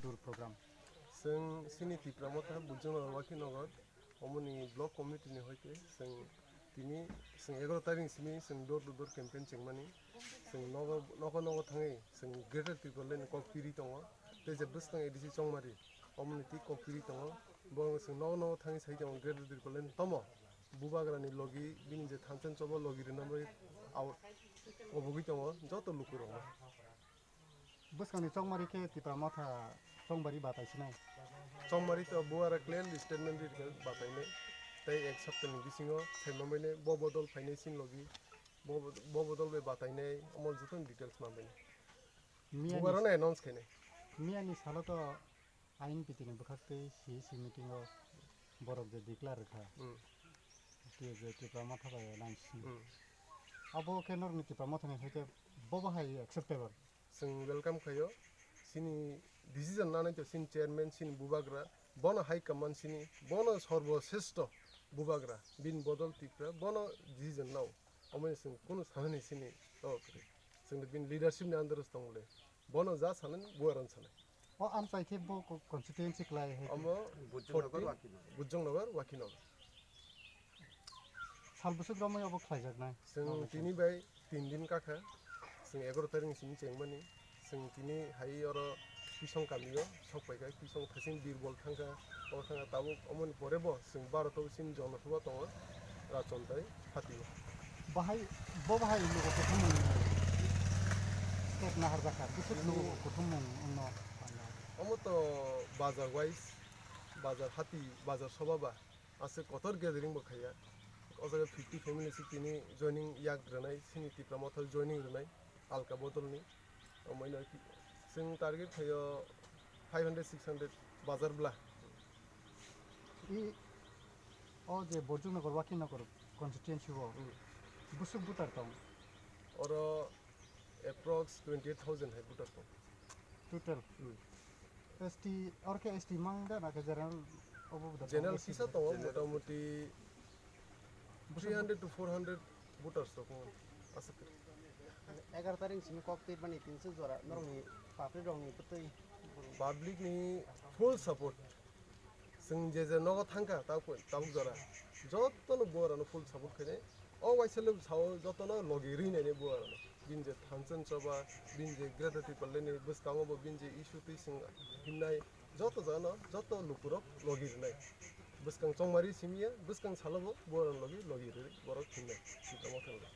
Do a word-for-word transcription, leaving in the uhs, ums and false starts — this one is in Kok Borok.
Tour program. Chwng chini Tipra Motha Bujongnagar Wakinagar omoni block committee ni hoite chwng tini chwng egaroh tarikh ni simi chwng door to door campaign chengmani. Chwng nogo, nogo, nogo thangwi chwng Greater Tipraland ni kok piri tongo. Tei je bwskang A D C Chongmari omoni twi kok piri tongo. Bo chwng nogo, nogo thangwi sai tongo Greater Tipraland ni tomo Bubagra ni logi bini je thansa ni choba logi rwna bagwi au-, obogwi tongo joto lukurokno. Bwskangni Chongmari khe Tipra Motha Chongmari batai sinai. Chongmari to Bubagra clearly statement ri rwkha batainai. Tei ek saptani bisingo saimanbainai bo bodol phainai sin logi. Bo, bo bodol bai batainai omo jotono details manbainai. Miyani Bubagrano announce khainai. Miyani salo to I N P T ni bwkhaktwi C E C meeting o borok je declare rwkha. Hmm. Twi je Tipra Motha bai alliance. Hmm. Abo khe norokni Tipra Motha ni hoite bo bahai acceptable. Chwng welcome khaio. Chini decision nanai to chini chairman, chini Bubagra, bono high command chini, bono sorbo sreshto Bubagra, bini bodol Tipra, bono decision nao. Omo chwng kunu sanani chini to kwrwi. Chwng bini leadership ni under o tong le. Bono ja sanani Bubagrano sanai. O amchai khe bo co-, constituency klai hai. Omo Bujongnagar, forty, Wakinagar. Bujongnagar, Wakinagar. Sal bwswk romwi obo khlaijaknai? Chwng tini bai tin din kakha, chwng egaroh tarikh ni simi chengmani, chwng tini hai oro Kisong kamio sok paikha, Kisong thasing Birbol thangkha, o thangkha tabuk omoni pore bo chwng Bharat o chini Jonasabha tongo, Rachon tai Hati o. Bahai, bo bahai lugo kuthumung step naharjakha, bwswk lugo kuthumung wngno? Omo to bazar wise, bazar Hati, bazar Sobha ba. Aswk kotor gathering bo khaiya. O jaga fifty family si tini joining yak rwnai, sini Tipra Motha joining rwnai, alka bodol ni. Omoino ki-, chwng target khaio five hundred, six hundred bazar bla. I, o je Borjuknagar, Wakinagar constituency o Hmm. bwswk voter tong? Oro approx twenty eight thousand hai voter tong. Total? Hmm. S T, oro khe S T mang da na khe general obo da General tong? Kisa tongo, general. Motamoti Bwswk three hundred to four hundred voters tong, aswk. Egaroh tarikh simi kok twi mani tinso jora norokni public rokni kwtwi. Public ni full support. Chwng je je nogo thangkha, tabuk, tabuk jora. Jotono Bubagrano full support khainai. O waisa le sao jotono logi rwi nainai Bubagrano. Bini je thansa ni choba, bini je Greater Tipraland ni bwskango bo bini je issue twi chwng himnai. Joto jagano, joto lukurok logi rwnai. Bwskang Chongmari simiya, bwskang salobo Bubagrano logi, logi rwi borok himnai. Sitamo thangla.